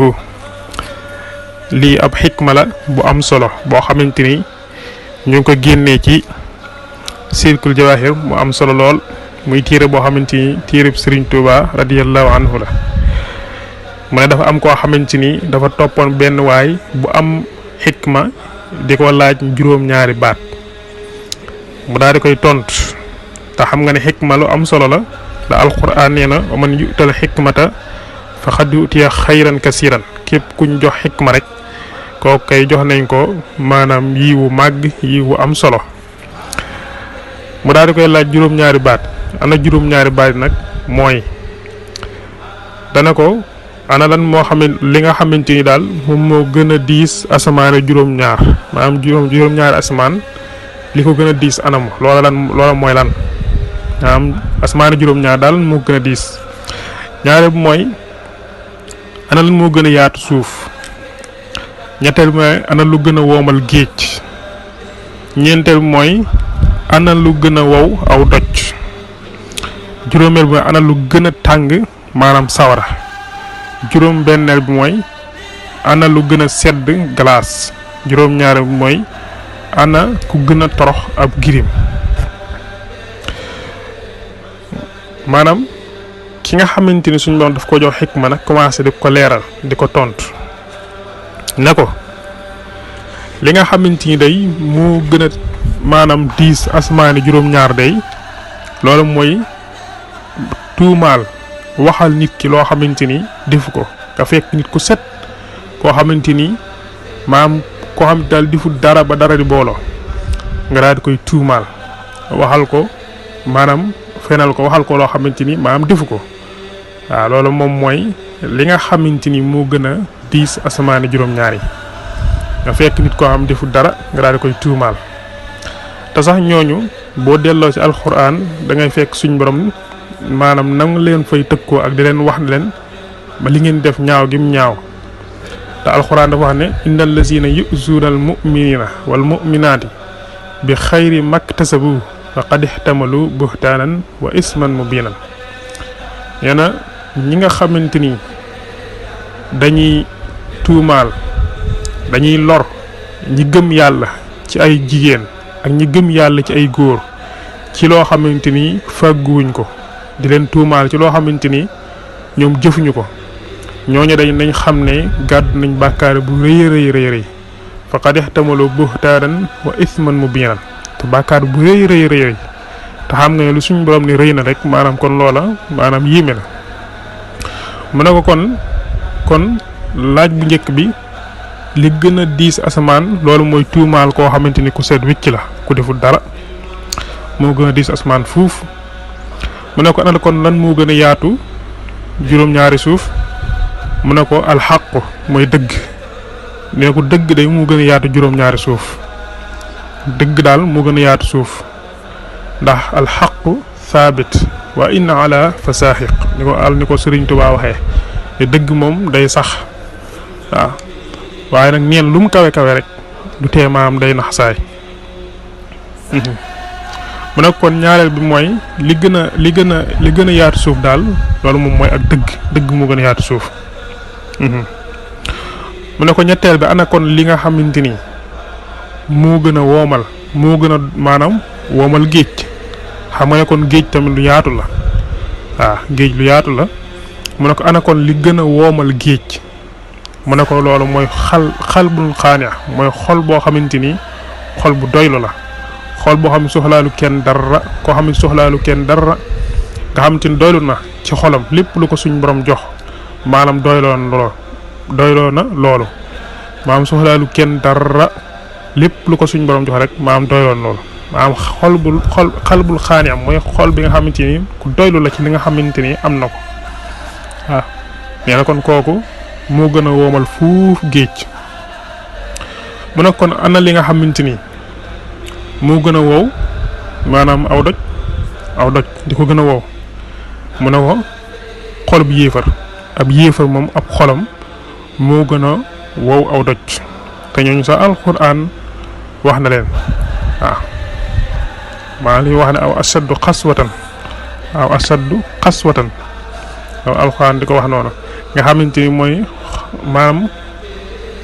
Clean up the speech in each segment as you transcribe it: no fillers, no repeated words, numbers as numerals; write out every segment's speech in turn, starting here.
anhu lii ab xikma la bu am solo boo xamante ni ñu ngi ko génnee ci Silkul Jawahir mu am solo lool muy téere boo xamante ni téereb Sëriñ Tuuba radiyallahu anhu la mu ne dafa am koo xamante ni dafa toppoon benn waay bu am xikma di ko laaj juróom-ñaari baat mu daal di koy tontu te xam nga ne xikma lu am solo la da alquran nee na wa man yu'tal xikmata faqad utiya xayran kasiran képp kuñ jox xikma rek kooku kay jox nañ ko maanaam yiwu màgg yiwu am solo mu daal di koy laaj juróom-ñaari baat ana juróom-ñaari baat nag mooy dana ko ana lan moo xam li nga xamante ni daal moom moo gën a diis asamaane juróom-ñaar maanaam juróom-ñaari asamaan li ko gën a diis anam loola mooy lan maanaam asamaane juróom-ñaar daal moo gën a diis ñaare bu mooy ana lan moo gën a yaatu suuf ñetteel bi mooy ana lu gën a woomal géej ñeenteel bi mooy ana lu gën a wow aw doj juróomeel bi mooy ana lu gën a tàng maanaam sawara juróom benneel bi mooy ana lu gën a sedd glace juróom ñaareel bi mooy ana ku gën a torox ab girim maanaam ki nga xamante ni suñu doon daf ko jox xikma nag commencé di ko leeral di ko tontu ne ko li nga xamante ni day moo gën a maanaam diis asmaani juróom-ñaar day loolu mooy tuumaal waxal nit ki loo xamante ni defu ko nga fekk nit ku set koo xamante ni maam koo xam daal deful dara ba dara di booloo nga daal di koy tuumaal waxal ko maanaam fenal ko waxal ko loo xamante ni maanaam defu ko waaw loolu moom mooy li nga xamante ni moo gën a diis asamaani juróom-ñaar yi nga fekk nit koo xam deful dara nga daal di koy tuumaal te sax ñooñu boo delloo ci alxuraan da ngay fekk suñ borom maanaam nang leen fay tëkkoo ak di leen wax ne leen ba li ngeen def ñaaw gim ñaaw te alxuraan dafa wax ne innal lazina yu'zuuna al mu'minina wal mu'minaati bi xayri maktasabu faqad ihtamalu buhtaanan wa isman mubinan yeena ñi nga xamante ni dañuy tuumaal dañuy lor ñi gëm yàlla ci ay jigéen ak ñi gëm yàlla ci ay góor ci loo xamante ni fàgguwuñ ko di leen tuumaal ci loo xamante ni ñoom jëfuñu ko ñooñu dañ nañ xam ne gàddu nañ bàkkaar bu rëy rëy faqad ihtamalu buhtaanan wa isman mubinan te bàkkaar bu rëy te xam nga ne lu suñu borom ni rëy na rek maanaam kon loola maanaam yéeme na mu ne ko kon laaj bu njëkk bi li gën a diis asamaan loolu mooy tuumaal koo xamante ni ku seet wicc la ku deful dara moo gën a diis asamaan fuuf mu ne ko ana kon lan moo gën a yaatu juróom-ñaari suuf mu ne ko alxaqu mooy dëgg nee ko dëgg day moo gën a yaatu juróom-ñaari suuf dëgg daal moo gën a yaatu suuf ndax alxaqu saabit wa inna ala fa saaxiq ni ko Sëriñ Tuubaa waxee te dëgg moom day sax waaw waaye nag neen lu mu kawe rek du tee maam day nax saay mu ne kon ñaareel bi mooy li gën a yaatu suuf daal loolu moom mooy ak dëgg moo gën a yaatu suuf mu ne ko ñetteel bi ana kon li nga xamante ni moo gën a woomal moo gën a maanaam woomal géej xam nga ne kon géej tamit lu yaatu la waaw géej lu yaatu la mu ne ko ana kon li gën a woomal géej mu ne ko loolu mooy xalbul xaaniya mooy xol boo xamante ni xol bu doylu la xol boo xam ne soxlaalu kenn dara koo xam ne soxlaalu kenn dara nga xamante ni doylu na ci xolam lépp lu ko suñ borom jox maanaam doyloo na loolu maanaam soxlaalu kenn dara lépp lu ko suñ borom jox rek maanaam doyloo na loolu maanaam xalbul xaaniya mooy xol bi nga xamante ni ku doylu la ci li nga xamante ni am na ko waaw nee na kon kooku moo gën a woomal fuuf géej mu ne kon ana li nga xamante ni moo gën a wow maanaam aw doj di ko gën a wow mu ne ko xol bu yéefar ab yéefar moom ab xolam moo gën a wow aw doj te ñooñu sax alxuraan wax na leen waaw maa li wax ne aw ashaddu xaswatan waaw alxuraan di ko wax noonu nga xamanteni moy manam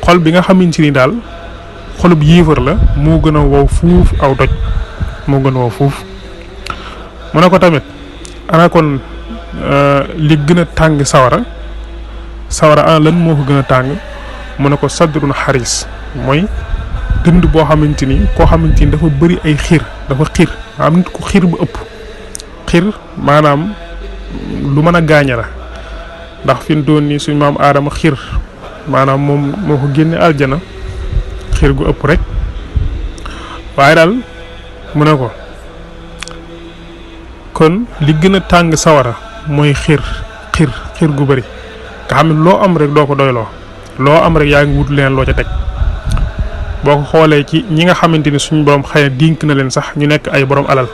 xol bi nga xamanteni dal xolub yéefar la mo gëna wow fuuf aw doj mo gëna wow fuuf mu ne ko tamit ana kon li gëna tàng sawara ana lan moo ko gën a tàng mu ne ko sadrun haris mooy dënd boo xamante ni koo xamante ni dafa bëri ay xiir dafa xiir am nit ku xiir bu ëpp xiir maanaam lu mën a gaañe la ndax fi mu doon nii suñu maam aadama xiir maanaam moom moo ko génne aljana xiir gu ëpp rek waaye daal mu ne ko kon li gën a tàng sawara mooy xiir gu bëri nga xam ne loo am rek doo ko doyloo loo am rek yaa ngi wut leen loo ca teg boo ko xoolee ci ñi nga xamante ni suñu borom xëy na dénk na leen sax ñu nekk ay borom alal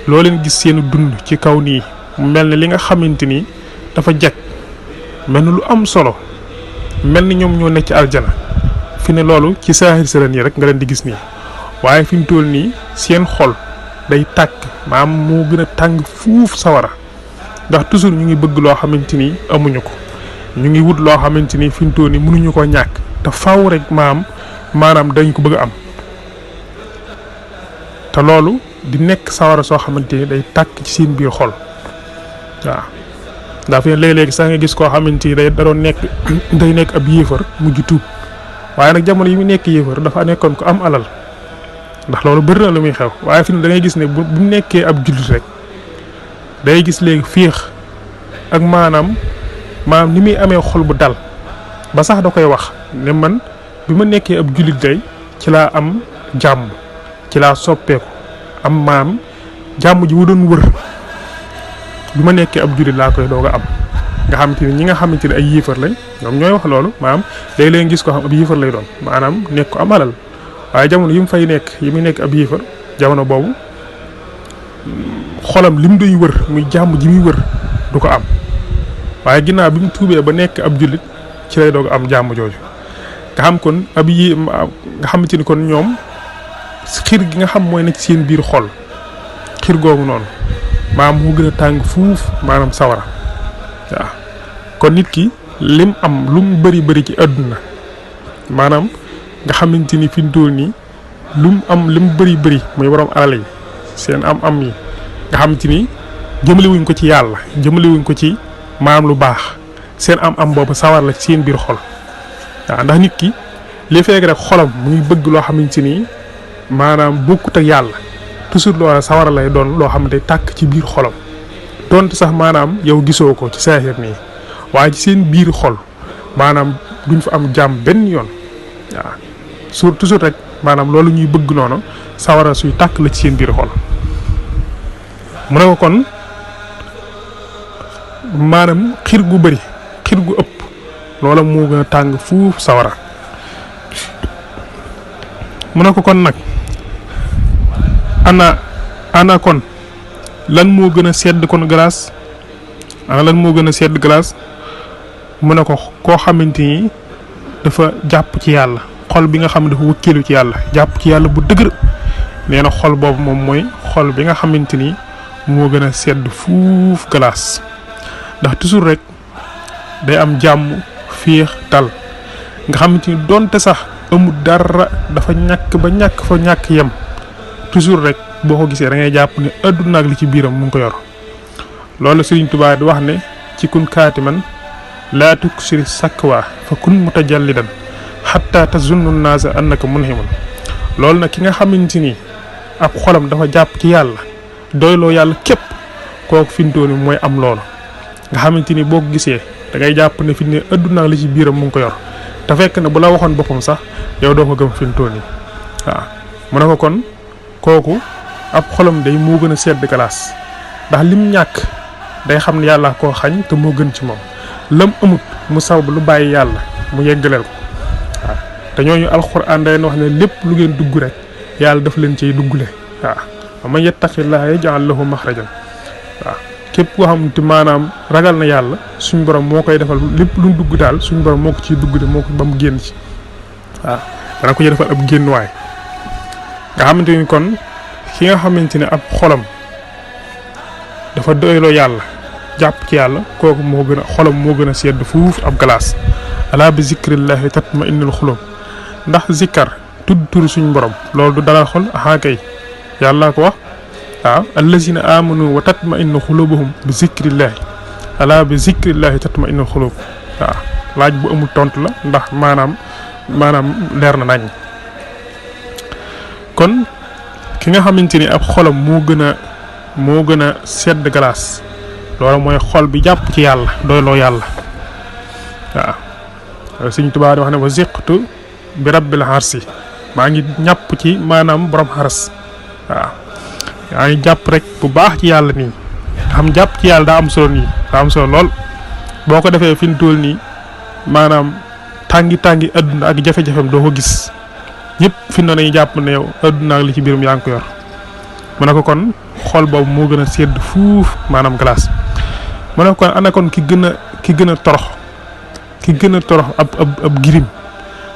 loo leen gis seen dund ci kaw nii mu mel ne li nga xamante ni dafa jag mel ni lu am solo mel ni ñoom ñoo nekk ci aljana fi ne loolu ci saaxir sa nii rek nga leen di gis nii waaye fi mu toll nii seen xol day tàkk maam moo gën a tàng fuuf sawara ndax toujours ñu ngi bëgg loo xamante ni amuñu ko ñu ngi wut loo xamante ni fi mu toll nii mënuñu ko ñàkk te faaw rek maanaam dañ ko bëgg a am te loolu di nekk sawara soo xamante ni day tàkk ci seen biir xol waaw ndax fi léeg-léegi sax nga gis koo xamante ni day doon nekk ab yéefar mujj tuub waaye nag jamono yi mu nekk yéefar dafa nekkoon ko am alal ndax loolu bëri na lu muy xew waaye fi da ngay gis ne bu nekkee ab jullit rek day gis léegi féex ak maanaam ni muy amee xol bu dal ba sax da koy wax ne man bi ma nekkee ab jullit day ci laa am jàmm ci laa soppeeku am jàmm ji wu doon wër bi ma nekkee ab jullit laa koy doog a am nga xamante ni ñi nga xamante ni ay yéefar lañ ñoom ñooy wax loolu léeg-léeg gis ko xam ab yéefar lay doon maanaam nekk ko am alal waaye jamono yi mu fay nekk yi muy nekk ab yéefar jamono boobu xolam lim doy wër muy jàmm ji muy wër du ko am waaye ginnaaw bi mu tuubee ba nekk ab jullit ci lay doog am jàmm jooju nga xam kon nga xamante ni kon ñoom xiir gi nga xam mooy nekk seen biir xol xiir googu noonu moo gën a tàng fuuf maanaam sawara waaw kon nit ki lim am lu mu bëri ci àdduna maanaam nga xamante ni fi mu toll nii lu mu am li mu bëri muy borom alal yi seen am yi nga xamante ni jëmale wuñ ko ci yàlla jëmale wuñ ko ci maanaam lu baax seen am boobu sawar la ci seen biir xol waaw ndax nit ki li fekk rek xolam muy bëgg loo xamante ni maanaam bokkut ak yàlla toujours loola sawara lay doon loo xam ne day tàkk ci biir xolam donte sax maanaam yow gisoo ko ci saaxir nii waaye ci seen biir xol maanaam duñ fa am jàmm benn yoon waaw surtout toujours rek maanaam loolu ñuy bëgg noonu sawara suy tàkk la ci seen biir xol mu ne ko kon maanaam xiir gu bëri xiir gu ëpp loola moo gën a tàng fuuf sawara mu ne ko kon nag ana kon lan moo gën a sedd kon glace lan moo gën a sedd glace mu ne ko koo xamante ni dafa jàpp ci yàlla xol bi nga xam ne dafa wëkkeelu ci yàlla jàpp ci yàlla bu dëgër nee na xol boobu moom mooy xol bi nga xamante ni moo gën a sedd fuuf glace ndax toujours rek day am jàmm féex dal nga xamante ni donte sax amul dara dafa ñàkk ba ñàkk fa ñàkk yem toujours rek boo ko gisee da ngay jàpp ne àdduna ak li ci biiram mu ngi ko yor loolu Sëriñ Tuubaa di wax ne ci kun kaatiman laa tuksiri sakwa fa kun mutajallidan hatta tazunnu naasa annaka munhimun loolu nag ki nga xamante ni ab xolam dafa jàpp ci yàlla doyloo yàlla képp kooku fintooni mooy am loolu nga xamante ni boo ko gisee da ngay jàpp ne fi ne àdduna ak li ci biiram mu ngi ko yor te fekk na bu la waxoon boppam sax yow doo ko gëm fintooni waaw mu ne ko kon kooku ab xolam day moo gën a sedd glace ndax lim ñàkk day xam ne yàlla koo xañ te moo gën ci moom lam amut mu sawb lu bàyyi yàlla mu yeggaleel ko waaw te ñooñu alxuraan day wax ne lépp lu ngeen dugg rek yàlla daf leen ciy duggule waaw wa man yattaqillaha yaj'al lahu maxrajan waaw képp koo xam te maanaam ragal na yàlla suñu borom moo koy defal lépp lu mu dugg daal suñu borom moo ko ciy dugg de moo ko ba mu génn ci waaw dana ko ci defal ab génnuwaay nga xamante ni kon ki nga xamante ne ab xolam dafa doyloo yàlla jàpp ci yàlla kooku moo gën a xolam moo gën a sedd fuuf ab glace. ala bi zikrillahi tatma'innul xulub ndax zikkar tudd turu suñ borom loolu du dalal xol aha kay yàlla ko wax waaw allazina amanu wa tatma'innu xulubuhum bi zikrillahi ala bi zikrillahi tatma'innul xulub waaw laaj bu amul tontu la ndax maanaam leer na nañ kon ki nga xamante ni ab xolam moo gën a sedd glace loolu mooy xol bi jàpp ci yàlla doyloo yàlla waaw Sëriñ Tuubaa di wax ne wa ziqtu bi rabbil harsi maa ngi ñàpp ci maanaam borom xaras waaw yaa ngi jàpp rek bu baax ci yàlla nii nga xam jàpp ci yàlla daa am solo nii daa am solo lool boo ko defee fi mu toll nii maanaam tàngi adduna ak jafe-jafem doo ko gis ñëpp fi mu ne nañu jàpp ne yow adduna ak li ci biirum yaa ngi ko yor mu ne ko kon xol boobu moo gën a sedd fuuf maanaam glace mu ne ko kon ana kon ki gën a torox ab girim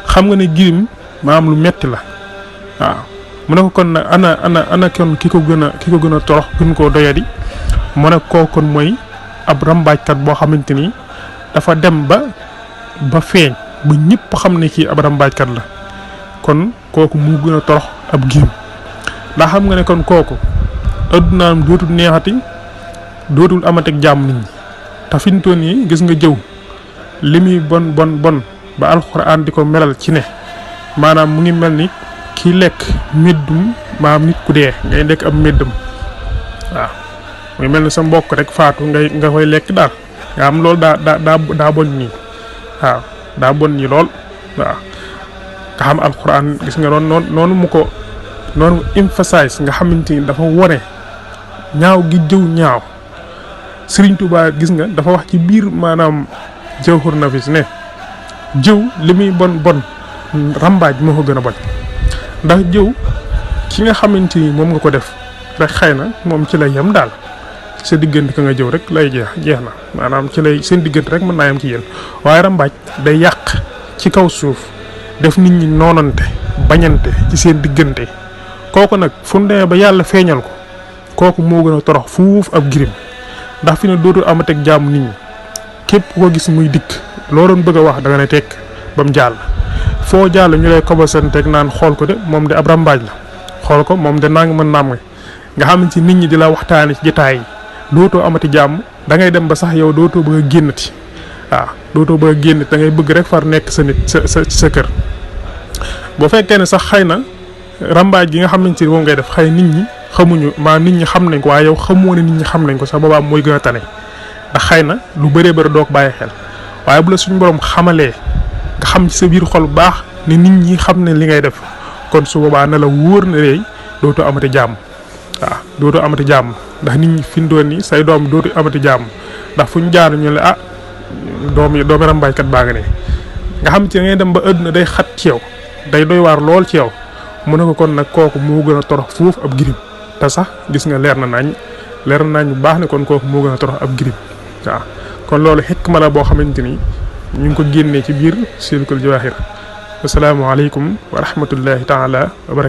xam nga ne girim maanaam lu metti la waaw mu ne ko kon nag ana kon ki ko gën a torox gën koo doyadi mu ne koo kon mooy ab rambaajkat boo xamante ni dafa dem ba feeñ ba ñëpp xam ne kii ab rambaajkat la kon kooku mu gën a torox ab girim ndax xam nga ne kon kooku addunaam dootul neexati dootul amati ak jàmm nit ñi te fi mu toll nii gis nga jëw li muy bon ba alxuraan di ko melal ci ne maanaam mu ngi mel ni kii lekk méddum maanaam nit ku dee ngay lekk ab méddam waaw mu ngi mel ni sa mbokk rek faatu nga koy lekk daal nga am loolu daa bon nii waaw daa bon nii lool waaw nga xam alxuraan gis nga noonu mu ko noonu emphasize nga xamante ni dafa wone ñaaw gi jëw ñaaw Sëriñ Tuubaa gis nga dafa wax ci biir maanaam Jawhar Nafis ne jëw li muy bon rambaaj moo ko gën a bon ndax jëw ki nga xamante ni moom nga ko def rek xëy na moom ci lay yem daal sa diggante ka nga jëw rek lay jeex na maanaam ci lay seen diggante rek mën naa yem ci yéen waaye rambaaj day yàq ci kaw suuf def nit ñi noonante bañante ci seen diggante kooku nag fu mu demee ba yàlla feeñal ko kooku moo gën a torox fuuf ab girim ndax fi ne dootul amateeg jàmm nit ñi képp ko gis muy dikk loo doon bëgg a wax da nga ne tekk ba mu jàll foo jàll ñu lay kobasanteeg naan xool ko de moom de ab rambaaj la xool ko moom de nang mën naam nga xam ci nit ñi di la waxtaane ci jotaay yi dootoo amati jàmm da ngay dem ba sax yow dootoo bëgg a génnati waaw dootoo bëgg a génnati da ngay bëgg rek far nekk sa nit sa kër boo fekkee ne sax xëy na rambaaj gi nga xamante ni moom ngay def xëy nit ñi xamuñu maa nit ñi xam nañ ko waaye yow xamoo ne nit ñi xam nañ ko sax boobaa mooy gën a tane ndax xëy na lu bëree bëri doo ko bàyyi xel waaye bu la suñu borom xamalee nga xam ci sa biir xol bu baax ne nit ñi xam ne li ngay def kon su boobaa na la wóor ne léegi dootoo amati jàmm waaw dootoo amati jàmm ndax nit ñi fi mu doon nii say doom dootu amati jàmm ndax fu ñu jaar ñu ne doomi rambaajkat baa nga ne nga xam ci da ngay dem ba àdduna day xat ci yow day doy waar lool ci yow mu ne ko kon nag kooku moo gën a torox foofu ab girim te sax gis nga leer na nañ bu baax ne kon kooku moo gën a torox ab girim waaw kon loolu xikma la boo xamante ni ñu ngi ko génnee ci biir Silkul Jawaahir asalaamaaleykum wa rahmatullahi taala wa barakatuh